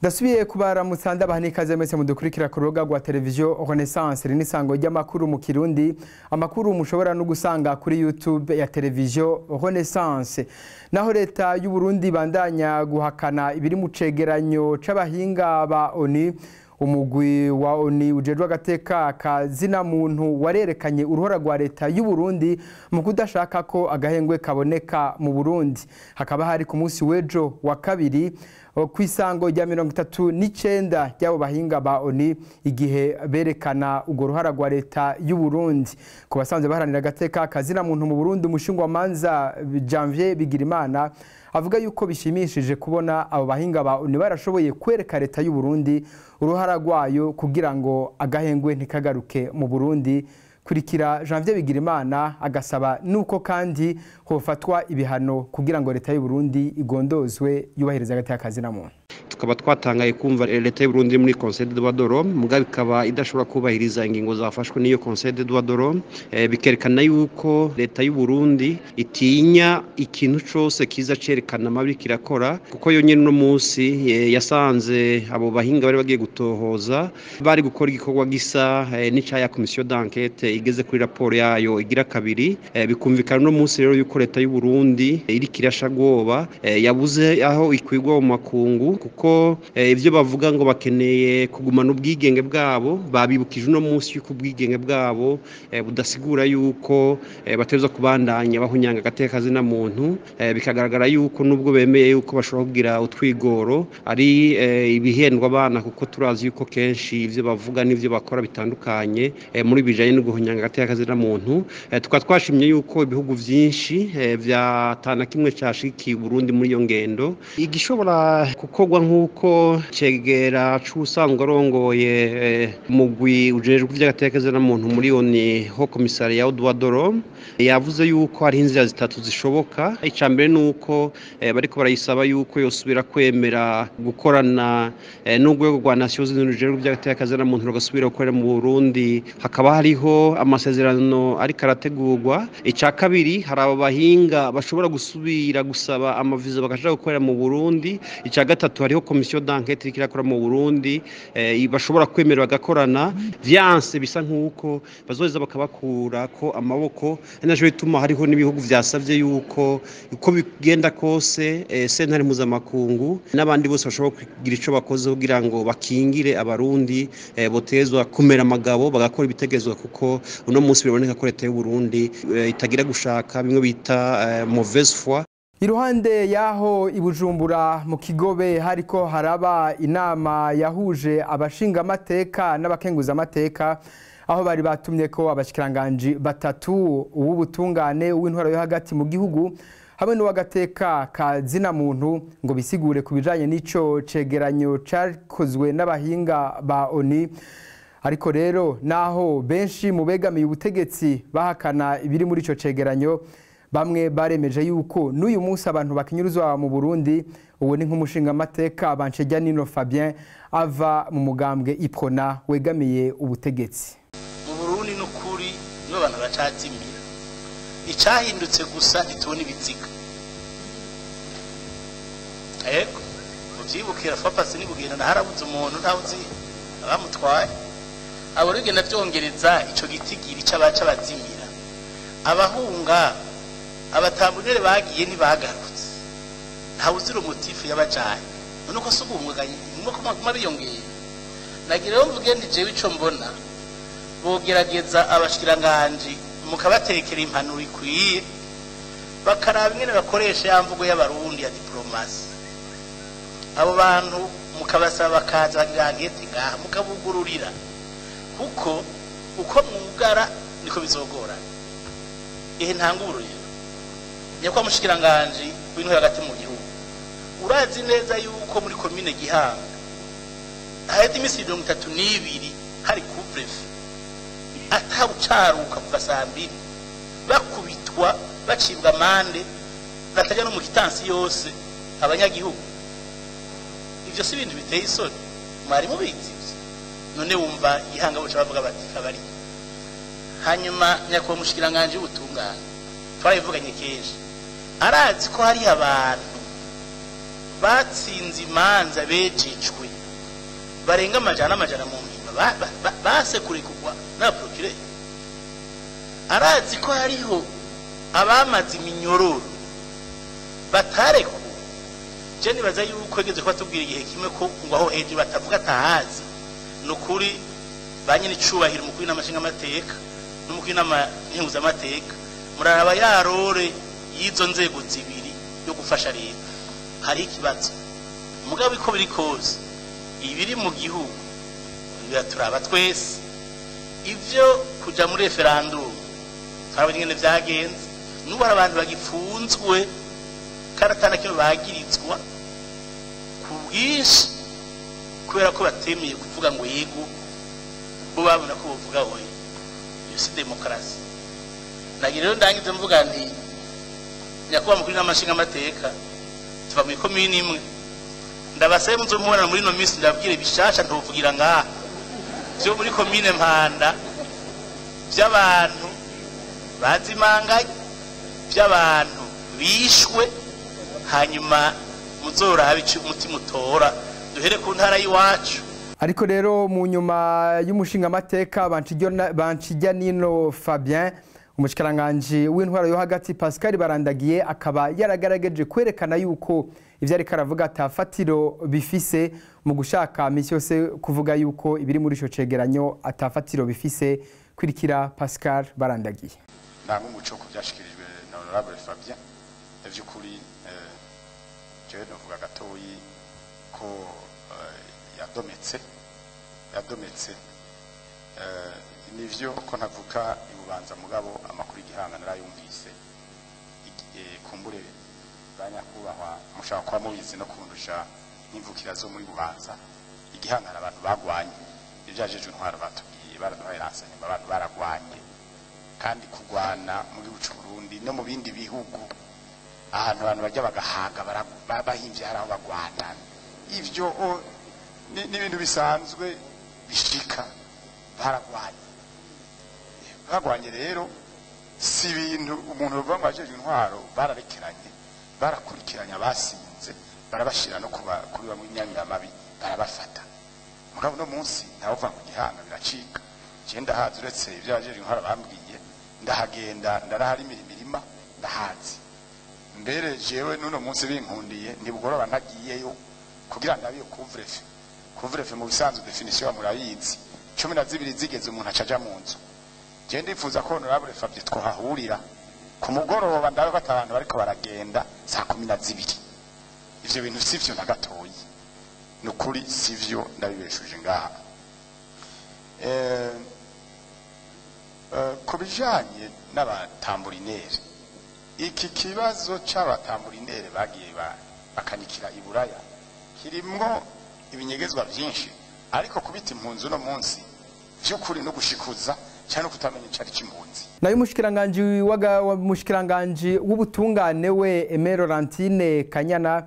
Ndasubiye kubaramutsa, ndabaha n'ikaze mwese mudukurikira ku rubuga rwa televiziyo Renaissance. Iri ni isango ry'amakuru mu Kirundi, amakuru mushobora no gusanga kuri YouTube ya televiziyo Renaissance. Naho leta y'u Burundi bandanya guhakana ibiri mu cegeranyo c'abahinga ba ONU, umugwi wa ONU ujejwe agateka ka zina muntu warerekanye uruhora rwa leta y'u Burundi mu kudashaka ko agahengwe kaboneka mu Burundi. Hakaba hari ku munsi w'ejo wa kabiri, kw'isango rya 39 ry'abo bahinga ba ONU, igihe berekana urwo ruhara rwa leta y'u Burundi. Ku basanzwe baharanira agateka kazina muntu mu Burundi, umushingwamanza Janvier Bigirimana avuga yuko bishimishije kubona abo bahinga ba ONU barashoboye kwereka leta y'u Burundi uruhara rwayo kugira ngo agahengwe ntikagaruke mu Burundi. Kurikira Janvier Bigirimana, agasaba nuko kandi hofatwa ibihano kugira ngo leta y'u Burundi igondozwe yubahiriza agateka kazina muntu. Tukaba twatangaye kumva leta y'u Burundi muri Conseil des droits de l'homme, mugabo ikaba idashobora kubahiriza ingingo zafashwe n'iyo Conseil des droits de l'homme, bikerekana yuko leta y'u Burundi itinya ikintu cose kiza cerekana amabi kirakora, kuko yo nyene no munsi yasanze abo bahinga bari bagiye gutohoza bari gukora igikorwa gisa n'icaya commission d'enquête igeze kuri raporo yayo igira kabiri. Bikumvikana no munsi rero yuko leta y'u Burundi iri kirashagwoba, yabuze aho ikwigwa mu makungu, kuko ivyo bavuga ngo bakeneye kugumana ubwigenge bwabo, babibukije uno munsi yuko ubwigenge bwabo budasigura yuko bateza kubandanya bahunyanga agateka zina muntu. Bikagaragara yuko nubwo bemeye yuko bashobora kugira utwigoro, ari ibihendwa abana, kuko turazi yuko kenshi ivyo bavuga n'ivyo bakora bitandukanye muri bijanye no guhunyanga agateka zina muntu. Tukaba twashimye yuko ibihugu vyinshi vyatana kimwe cashikiye Burundi muri iyo ngendo. Igishobora gukorwa, nk'uko cegera c'usanzwe arongoye mugwi ujejwe ivy'agateka zina muntu muri ONU, Haut Commissariat aux droits de l'homme, yavuze yuko hari inzira zitatu zishoboka. Ica mbere nuko bariko barayisaba yuko yosubira kwemera gukorana n'urwego rwa Nations Unies rujejwe ivy'agateka zina muntu, rugasubira gukorera mu Burundi, hakaba hariho amasezerano ariko arategurwa. Ica kabiri, hari abo bahinga bashobora gusubira gusaba amaviza bakaja gukorera mu Burundi. Ica gatatu, hariho commission d'enquête iriko irakora mu Burundi, bashobora kwemera bagakorana. Vyanse, bisa nkuko bazoheza bakabakura ko amaboko, ari naco bituma hariho n'ibihugu vyasavye yuko uko bigenda kose sentare mpuzamakungu n'abandi bose bashobora kugira ico bakoze kugira ngo bakingire Abarundi botezwa kumera amagabo, bagakora ibitegezwa, kuko uno munsi biboneka ko leta y'u Burundi itagira gushaka, bimwe bita mauvaise foi. Iruhande yaho, ibujumbura mu Kigobe hariko haraba inama yahuje abashingamateka n'abakenguzamateka, aho bari batumye ko abashikiranganji batatu: uw'ubutungane, uw'intwaro yo hagati mu gihugu hamwe n'uwagateka ka zina muntu, ngo bisigure ku bijanye n'ico cegeranyo cakozwe n'abahinga ba ONU. Ariko rero, naho benshi mu begamiye ubutegetsi bahakana ibiri muri ico cegeranyo, bamwe baremeje yuko n'uyu munsi abantu bakinyuruzwa mu Burundi. Uwo ni nk'umushingamateka Nino Fabien ava mu mugambwe Iprona wegamiye ubutegetsi. Mu Burundi n'ukuri nibo abantu bacazimira. Icahindutse gusa, ntitubona ibiziga. Ego, muvyibukira fapasi nibugenda harabuze umuntu, ntawuzi abamutwaye. Abo rero vyongereza ico gitigiri c'abaca bazimira, abahunga, abatambunere bagiye ntibagarutse, ntawuzira umutifu yabajanye. None uko si uguhungabanya nuko maguma biyongera? Nagira rero mvuge nti jewe ico mbona, bogerageza abashikiranganji mukabatekera impanuro ikwiye, bakaraba ingene bakoresha ya mvugo y'Abarundi ya diplomasi. Abo bantu mukabasaba bakaza bagira enquête ngaha, mukabugururira, kuko uko mwugara niko bizogorana. Ehe, ntangururiro, nyakwa mushikiranganji w'intwaro hagati mu gihugu, urazi neza yuko muri komine Gihanga haheze iminsi 32 hari couvre-feu, atawucaruka kuva saa 2, bakubitwa, bacibwa amande, batajya no mu gitansi yose abanyagihugu. Ivyo si ibintu biteye isoni? Mwari mubizi ivyo? None wumva Gihanga boca bavuga bati kabari. Hanyuma nyakubahwa mushikiranganji w'ubutungane, twarabivuganye kenshi, arazi ko hariho abantu Batsinze imanza bejejwe barenga amajana n'amajana mu mpimba, basekure kugwa na procureur. Arazi ko hariho abamaze iminyororo batarekuwe. Je nibaza yuko yigeze kubatubwira igihe kimwe ko ngo aho hejuru batavuga atahazi. Ni ukuri ba nyene icubahiro, umukuru w'inama nshingamateka n'umukuru w'inama nkenguzamateka, muraraba ya rôle y'izo nzego zibiri yo gufasha leta, hari ikibazo. Mugabo iko biri kose, ibiri mu gihugu biraturaba twese. Ivyo kuja muri référendum twabonye ingene vyagenze. N'ubu hari abantu bagipfunzwe kandi atana kimwe bagirizwa ku bwinshi, kubera ko batemeye kuvuga ngo yego, bo babona ko bovuga oya. Iyo si demokarasi. Nagira rero ndangize mvuga nti: nyakubahwa mukuru w'inama nshingamateka, tuva mu ikomini imwe, ndabasabe muzo mubonana muri ino minsi, ndababwire bishasha ntovugira ngaha vyo muri komine Mpanda, vy'abantu bazimanganye, vy'abantu bishwe. Hanyuma muzorabe ico umutima utora, duhere ku ntara y'iwacu. Ariko rero mu nyuma y'umushingamateka Bancijyanino Fabien, umushikiranganji w'intwaro yo hagati Pascal Barandagiye akaba yaragaragaje kwerekana yuko ivyo ariko aravuga atafatiro bifise, mu gushaka misi yose kuvuga yuko ibiri muri ico cegeranyo atafatiro bifise. Kwirikira Pascal Barandagiye. Ntabwo umuco ku byashikirijwe na honorable Fabien, by'ukuri jewe novuga gatoyi ko yadometse. Nivyo ko ntavuka ibubanza, mugabo amakuru igihanga narayumvise. Kumbure banyakubahwa mushaka kuba mubizi no kundusha nk'imvukira zo muri Bubanza. Igihanga abantu bagwanye, ibyajeje intwaro batubwiye, baraduhaye renseignement, abantu baragwanye. Kandi kugwana mu gihugu c'u Burundi no mu bindi bihugu, ahantu abantu bajya bagahaga, bahimvye, hari aho bagwana. Ivyo ni ibintu bisanzwe bishika. Baragwanye, bagwanye rero si ibintu umuntu bavuga ngo ajejwe intwaro bararekeranye, barakurikiranye abasinze, barabashira no kuba kuri bamwe inyamiramabi barabafata. Mugabo no munsi ntawe uva mu Gihanga biracika. Je ndahazi, uretse ibyo abajejwe intwaro bambwiye, ndahagenda, ndaraharimira imirima, ndahazi. Mbere jewe n'uno munsi binkundiye ntibugoroba ntagiyeyo kugira ndabiyo couvre-feu. Couvre-feu mu bisanzwe définition murayizi, 12 zigeze umuntu acaja mu nzu. Je ndifuza ko honorable Fabien twahahurira ku mugoroba, ndabe ko abantu bariko baragenda saa 12. Ivyo bintu sivyo na gatoyi, nukuri sivyo, ndabibeshuje ngaha. Ku bijanye n'abatamburinere, iki kibazo c'abatamburinere bagiye bakanikira i Buraya kirimwo ibinyegezwa vyinshi, ariko kubita impunzi uno munsi vy'ukuri no gushikuza cyane no kutamenya icari c'impunzi. Nayo umushikiranganji wa mushikiranganji w'ubutungane we Aimée Laurentine Kanyana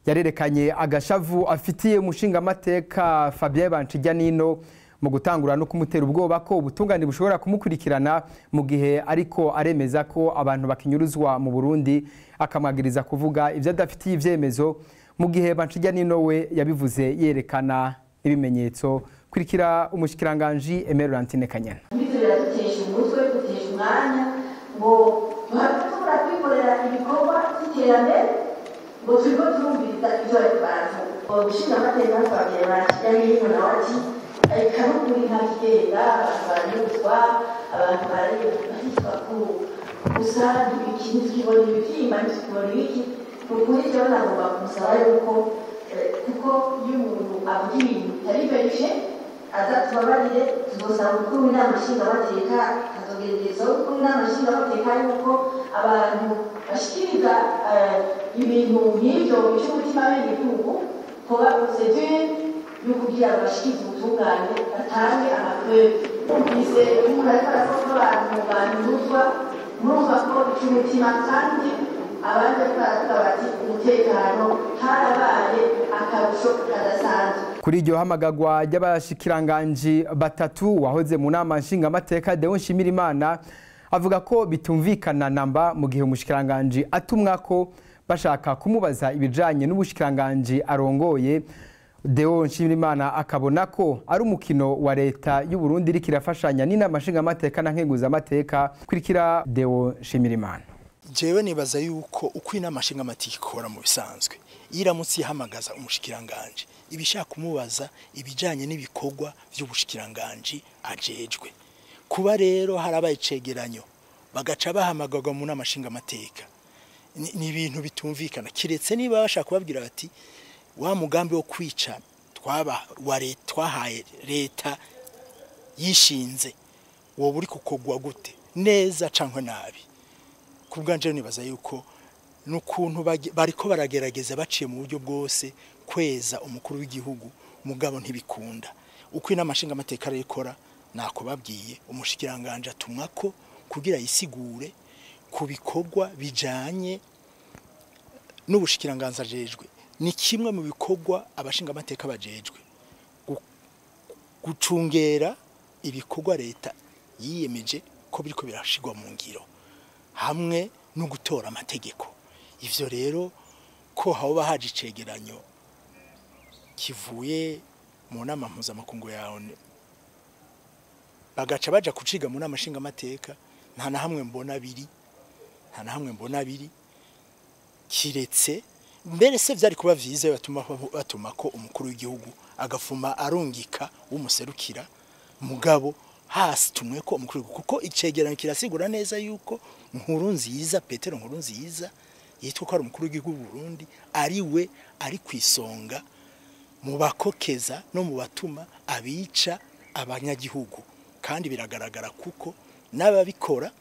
yarerekanye agashavu afitiye umushingamateka Fabien Bancijyanino, mu gutangura no kumutera ubwoba ko ubutungane bushobora kumukurikirana mu gihe ariko aremeza ko abantu bakinyuruzwa mu Burundi, akamwagiriza kuvuga ivyo adafitiye ivyemezo, mu gihe Bancijyanino we yabivuze yerekana ibimenyetso. Kurikira umushikiranganji Aimée Laurentine Kanyana. Ibyo biradutesha umutwe, bidutesha umwanya, ngo duhave tubura kwikorera ibikorwa by'iterambere ngo turiko turumviriza ivyo bariko baravuga. Umushingamateka Fabien Bancijyanino nawe ati reka n'ukuri nta kigenda, abantu baranyuzwa, abantu barahitwa ku gusa ntibiki, ntitwibona ibibyimba, ntitwibona ibiki. Ni ukuri jewe nagomba kumusaba yuko kuko iyo umuntu avuga ibintu bitari vérifié, aza tubabarire. Tuzosaba umukuru w'inama nshingamateka, azogerageza umukuru w'inama nshingamateka yuko abantu bashikiriza ibintu nk'ivyo bica umutima abenegihugu, hoba procédure yo kugira ngo bashikirize ubutungane, batange ama preuves. Bumvise umuntu ariko aravuga ko abantu banyuruzwa, murumva ko bica umutima, kandi abandi bariko baravuga bati umutekano harabaye akarusho kadasanzwe. Kuri iryo hamagagwa ry'abashikiranganji batatu, wahoze mu nama nshingamateka Deo Nshimirimana avuga ko bitumvikana namba mu gihe umushikiranganji atumwa ko bashaka kumubaza ibijanye n'ubushikiranganje arongoye. Deo Nshimirimana akabona ko ari umukino wa leta y'u Burundi iriko irafashanya n'inama nshingamateka na nkenguzamateka. Kurikira Deo Nshimirimana. Jewe nibaza yuko uko inama nshingamateka ikora mu bisanzwe, iramutse ihamagaza umushikiranganje ibishaka kumubaza ibijanye n'ibikorwa by'ubushikiranganje ajejwe. Kuba rero harabaye icegeranyo bagaca bahamagagwa mu nama nshingamateka ni ibintu bitumvikana, kiretse niba bashaka kubabwira bati wa mugambi wo kwica twahaye leta yishinze wowe uri kukogwa gute neza cankwe nabi. Kubwanje nibaza yuko nukuntu bariko baragerageza baciye mu buryo bwose kweza umukuru w'igihugu, mugabo ntibikunda. Uko inama nshingamateka ikora nako babwiye umushikiranganje atumwa ko kugira yisigure ku bikorwa bijanye n'ubushikiranganje ajejwe. Ni kimwe mu bikorwa abashingamateka bajejwe, gucungera ibikorwa leta yiyemeje ko biriko birashigwa mu ngiro hamwe no gutora amategeko. Ivyo rero ko hoba haje icegeranyo kivuye mu nama mpuzamakungu ya ONU bagaca baja kuciga mu nama nshingamateka, nta na hamwe mbona biri, nta na hamwe mbona biri, kiretse mbere se vyari kuba vyiza batuma ko umukuru w'igihugu agafuma arungika w'umuserukira, mugabo hasi tumwe ko umukuru, kuko icegeranyo kirasigura neza yuko Nkurunziza, Petero Nkurunziza yitwa ko ari umukuru w'igihugu Burundi, ari we ari kwisonga mu bakokeza no mu batuma abica abanyagihugu, kandi biragaragara kuko n'ababikora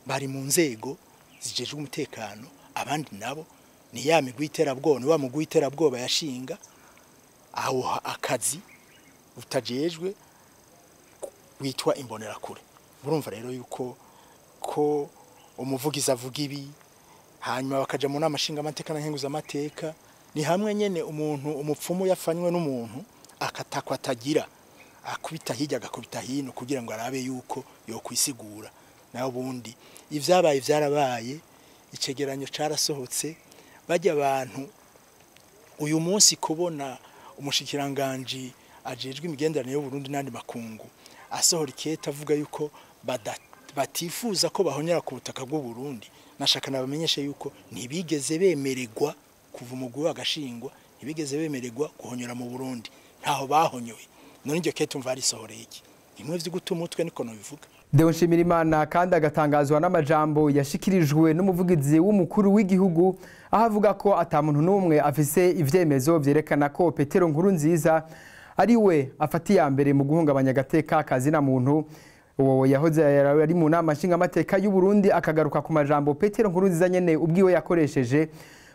bari mu nzego zijejwe umutekano, abandi nabo ni ya migwi iterabwoba, ni wa mugwi iterabwoba yashinga aho akazi utajejwe witwa imbonerakure. Murumva rero yuko ko umuvugizi avuga ibi hanyuma bakaja mu nama nshingamateka na nkenguzamateka, ni hamwe nyene umuntu umupfumu yafanywe n'umuntu akatakwa atagira akubita hirya agakubita hino kugira ngo arabe yuko yokwisigura. Naho bundi ivyabaye vyarabaye, icegeranyo carasohotse, bajya abantu uyu munsi kubona umushikiranganje ajejwe imigenderanire y'u Burundi n'andi makungu asohora ikete avuga yuko batifuza ko bahonyera ku butaka bw'u Burundi, nashaka nabamenyeshe yuko ntibigeze bemererwa kuva umugwi wagashingwa, ntibigeze bemererwa guhonyora mu Burundi, ntaho bahonyoye. None iryo kete umva arisohoreye iki? Imwe vy'uguta umutwe niko nobivuga. Deo Nshimirimana kandi agatangazwa n'amajambo yashikirijwe n'umuvugizi w'umukuru w'igihugu, aho avuga ko ata muntu n'umwe afise ivyemezo vyerekana ko Petero Nkurunziza ari we afata iya mbere mu guhungabanya agateka kazina muntu. Uwo yahoze ari mu nama nshingamateka y'u Burundi akagaruka ku majambo Petero Nkurunziza nyene ubwiwe yakoresheje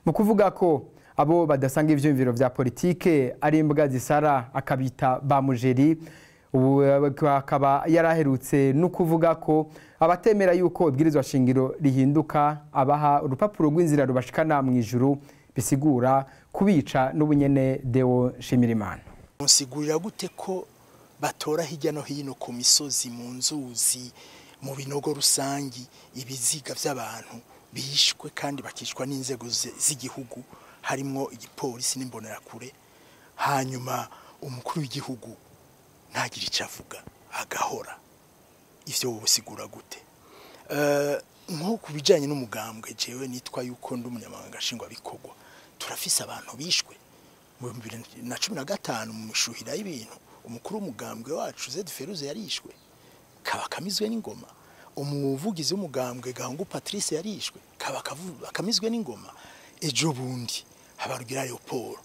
mu kuvuga ko abo badasanga ivyumviro vya politike ari imbwa zisara, akabita ba mujeri. Ubu akaba yaraherutse no kuvuga ko abatemera yuko ibwirizwa shingiro rihinduka abaha urupapuro rw'inzira rubashikana mu ijuru, bisigura kubica n'ubunyene. Deo Nshimirimana: Musigurira gute ko batora hirya no hino ku misozi, mu nzuzi, mu binogo rusangi ibiziga by'abantu bishwe kandi bakishwa n'inzego z'igihugu harimwo igipolisi n'imbonerakure, hanyuma umukuru w'igihugu ntagire icyo avuga agahora? Ivyo wosigura gute? Nko ku bijanye n'umugambwe jewe nitwa yuko ndi umunyamabanga nshingwabikorwa, turafise abantu bishwe mu 2015 mu mishuhira y'ibintu. Umukuru w'umugambwe wacu Zed Feruze yarishwe kabakamizwe n'ingoma, umuvugizi w'umugambwe Gahungu Patrice yarishwe kabakamizwe n'ingoma. Ejo bundi Habarugira Leopold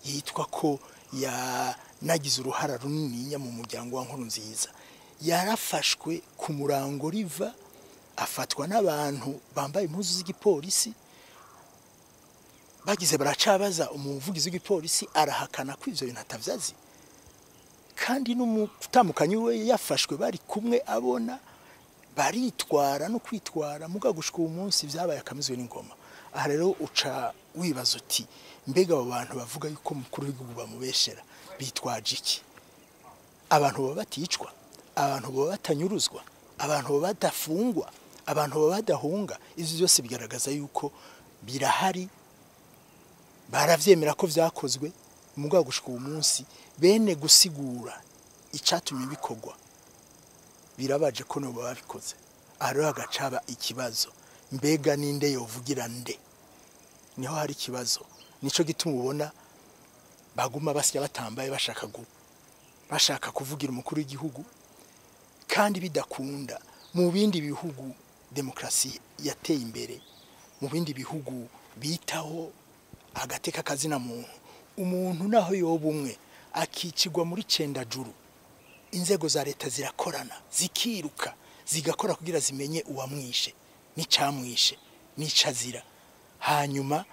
yitwa ko yanagize uruhara runini mu muryango wa Nkurunziza yarafashwe ku murango riva, afatwa n'abantu bambaye impuzu z'igipolisi, bagize baracabaza umuvugizi w'igipolisi arahakana ko ivyo bintu atavyazi, kandi n'umutamukanyi we yafashwe bari kumwe abona baritwara no kwitwara, muga gushika uyu munsi vyabaye akamizwe n'ingoma. Aha rero uca wibaza uti mbega abo bantu bavuga yuko umukuru w'igihugu bamubeshera bitwaje iki? Abantu baba baticwa, abantu baba batanyuruzwa, abantu baba badafungwa, abantu baba badahunga. Ivyo byose bigaragaza yuko Birahari, baravyemera ko vyakozwe, mugabo gushika uwo munsi bene gusigura icatumye bikorwa birabaje ko no babikoze. Aho hagacaba ikibazo, mbega ninde yovugira nde? Niho hari ikibazo. Nico gituma ubona baguma basya batambaye, bashaka kuvugira umukuru w'igihugu kandi bidakunda. Mu bindi bihugu demokrasi yateye imbere, mu bindi bihugu bitaho agateka kazina muntu, umuntu naho yoba umwe akicirwa muri cendajuru, inzego za leta zirakorana, zikiruka, zigakora kugira zimenye uwamwishe n'icamwishe n'icazira, hanyuma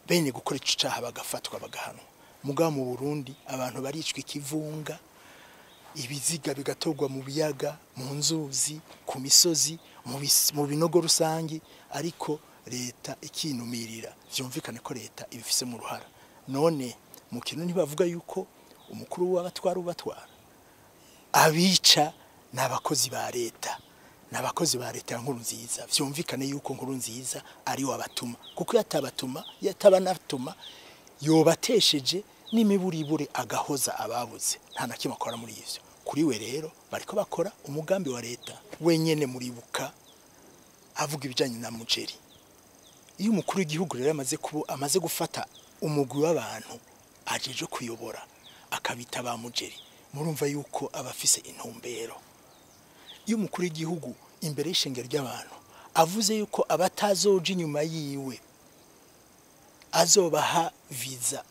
bene gukora ico caha bagafatwa bagahanwa. Mugabo mu Burundi abantu baricwa ikivunga, ibiziga bigatorwa mu biyaga, mu nzuzi, ku misozi, mu binogo rusangi, ariko leta ikinumirira. Vyumvikane ko leta ibifise mu ruhara. None mu kintu ntibavuga yuko umukuru w'abatwara ubatwara abica n'abakozi ba leta, n'abakozi ba leta ya Nkurunziza. Vyumvikane yuko Nkurunziza ari wabatuma, kuko yatabatuma, yatabanatuma yobatesheje n'imiburibure agahoza ababuze. Nta na kimwe akora muri ivyo. Kuri we rero bariko bakora umugambi wa leta. Wenyene muribuka avuga ibijanye na mujeri. Iyo umukuru w'igihugu rero amaze gufata umugwi w'abantu ajeje kuyobora akabita ba mujeri, murumva yuko abafise intumbero. Iyo umukuru w'igihugu imbere y'ishengero ry'abantu avuze yuko abatazoja inyuma yiwe azobaha visa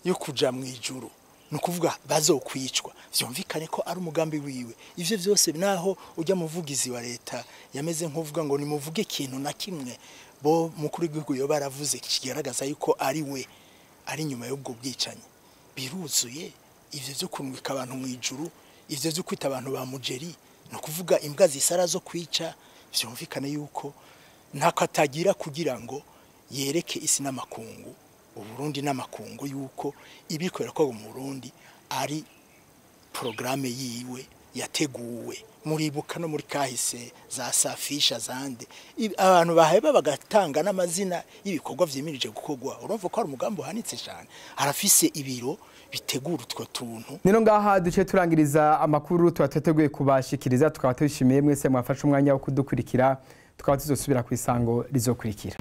yo kuja mu ijuru, nukuvuga bazokwicwa, vyumvikane ko ari umugambi wiwe. Ivyo vyose naho ujya muvugizi wa leta yameze nkuvuga ngo nimuvuge ikintu na kimwe bo mukuru w'igihugu yo baravuze kigaragaza yuko ari we ari nyuma y'ubwo bwicanyi, biruzuye. Ivyo vyo kurungika abantu mu ijuru, ivyo vyo kwita abantu ba mujeri, no kuvuga imbwa zisara zo kwica, vyumvikane yuko ntako atagira kugira ngo yereke isi n'amakungu, Uburundi n'amakungu, yuko ibikorera ko mu Burundi ari programme yiwe yateguwe. Muribuka no muri kahise za safisha zande abantu baheba bagatanga n'amazina y'ibikorwa vyimirije gukorwa. Urumva ko ari umugambi uhanitse cyane, arafise ibiro bitegura utwo tuntu. Nino ngaha duce turangiriza amakuru tubateguye kubashikiriza, tukaba tubishimiye mwese mwafashe umwanya wo kudukurikira, tukaba tuzosubira ku isango rizokurikira.